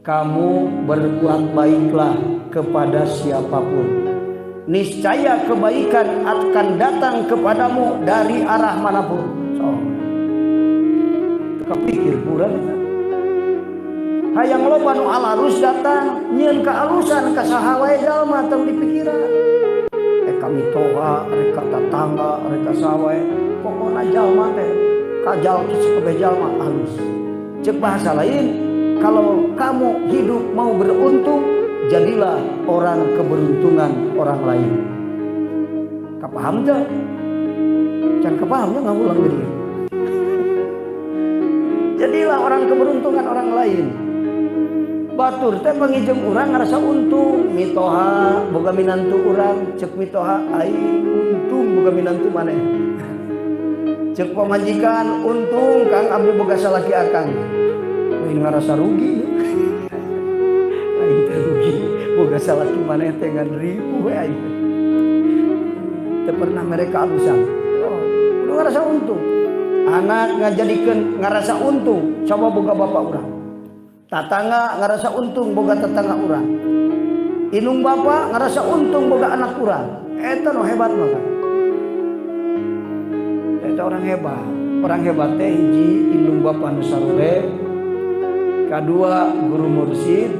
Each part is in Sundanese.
Kamu berbuat baiklah kepada siapapun. Niscaya kebaikan akan datang kepadamu dari arah manapun. So, kepikir kurang. Hayang loba nu alarus datang, nyieun kaalusan ka saha wae jalma, tong dipikiran. Eh, ka mitoha, rek ka tatangga, rek ka saha wae, pokona jalma teh kajal sakabeh jalma halus. Cek bahasa lain, kalau kamu hidup mau beruntung, jadilah orang keberuntungan orang lain. Kapaham teh? Can kapahamnya, nggak ulang gede. Jadilah orang keberuntungan orang lain. Batur teh panggih jeung urang ngerasa untung, mitoha boga minantu urang, cek mitoha, "Aing untung boga minantu maneh." Cek pamajikan, "Untung, Kang, abdi boga salaki akang." Lain ngerasa rugi. Aing teh rugi boga salaki maneh teh, ngan ribu we aing. Teu pernah mereka alusan. Oh, udah ngerasa untung. Anak ngajadikeun ngerasa untung coba boga bapak urang. Tatangga ngerasa untung boga tetangga urang. Indung bapak ngerasa untung boga anak urang. Eta nu hebat mah kan. Eta orang hebat. Orang hebat teh hiji, indung bapak nu sarure, kadua guru mursyid,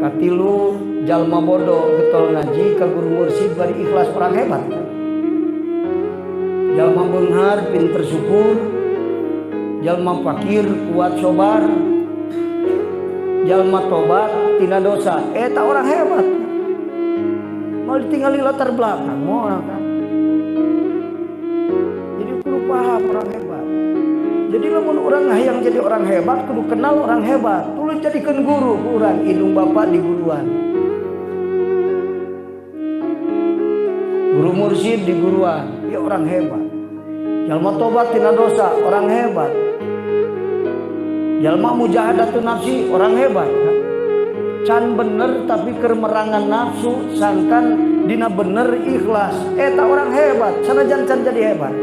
katilu jalma bodoh getol ngaji ka guru mursyid bari ikhlas, orang hebat. Jalma beunghar pinter syukur, jalma fakir kuat sobar, jalma tobat tina dosa, eta orang hebat. Mau ditinggali latar belakang mau orang kan. Jadi kudu paham orang hebat. Jadi lamun orang hayang jadi orang hebat, kudu kenal orang hebat. Tuluy jadikan guru ku urang indung bapak di guruan. Guru mursyid di guruan, ya orang hebat. Jalma tobat tina dosa, orang hebat. Jalma mujahadatun nafsi, orang hebat. Can bener tapi keur merangan nafsu, sangkan dina bener ikhlas. Eta orang hebat, sanajan can jadi hebat.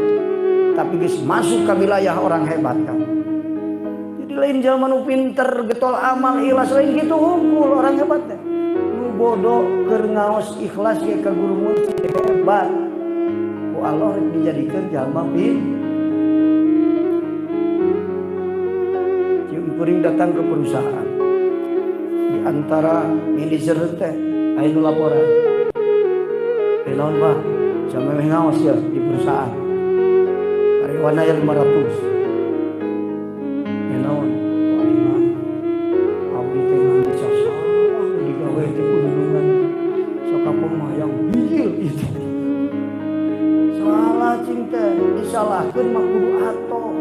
Tapi geus masuk ke wilayah orang hebat kan. Jadi lain jalma nu pinter getol amal ikhlas, lain gitu hungkul orang hebat teh. Nu bodoh keur ngaos ikhlas ge ka guru mursyid hebat. Ku Allah rek dijadikeun jalma pin. Cium kuring datang ke perusahaan. Di antara manajer teh aya nu laporan. "Eh, naon, Pak? Sampe meh ngaos ya di perusahaan. Karyawan aya 500. Eh, naon? Pak Diman, abdi teh ngan bisa salah digawe teh kudunungan. Sok kapung mah yang bijil itu. Salah cing teh disalahkeun mah kudu atoh.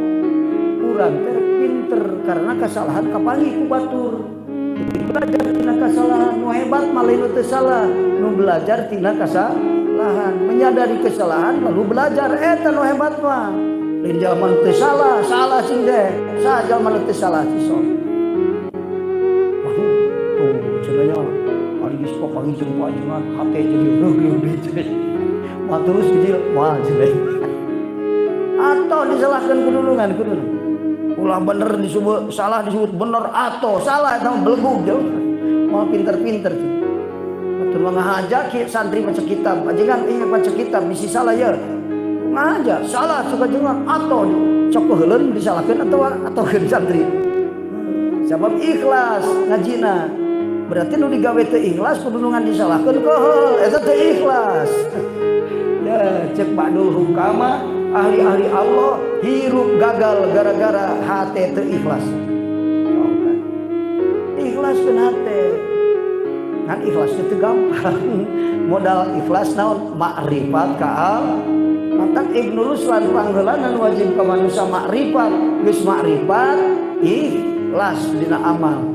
Urang teh rek pinter karena kesalahan kapanggih ku batur. Belajar tina kesalahan, nu hebat mah lain nu teu salah, nu belajar tina kesalahan, menyadari kesalahan lalu belajar, eta nu hebat mah. Lain jalma nu teu salah, salah sing deh. Saha jalma nu teu salah si sok. Waduh, tuh cenah nya ari geus papanggih jeung Pak Ajengan hate jadi reugreug deui cenah. Mah terus bijil, wah cenah. Atau disalahkan kudulungan kudu. Ulah bener disebut salah, disebut bener atau salah, eta mah belegug jauh. Mau pinter-pinter sih. Batur mah ngahaja ki santri maca kitab. Ajengan ieu maca kitab bisi salah ya. Ngahaja salah suka jengan atau sok keuheuleun disalahkeun atau keun santri. Sabab ikhlas ngajina. Berarti nu digawe teu ikhlas kudunungan disalahkeun keuheul eta teu ikhlas. Ya, cek ba'dul hukama, ahli-ahli Allah hirup gagal gara-gara hate teu ikhlas. Oh, ikhlas kan hate. Kan ikhlas itu gampang. Modal ikhlas naon? Makrifat ka Allah. Matak Ibnu Ruslan pangheulanan wajib ka manusia makrifat, geus makrifat ikhlas dina amal.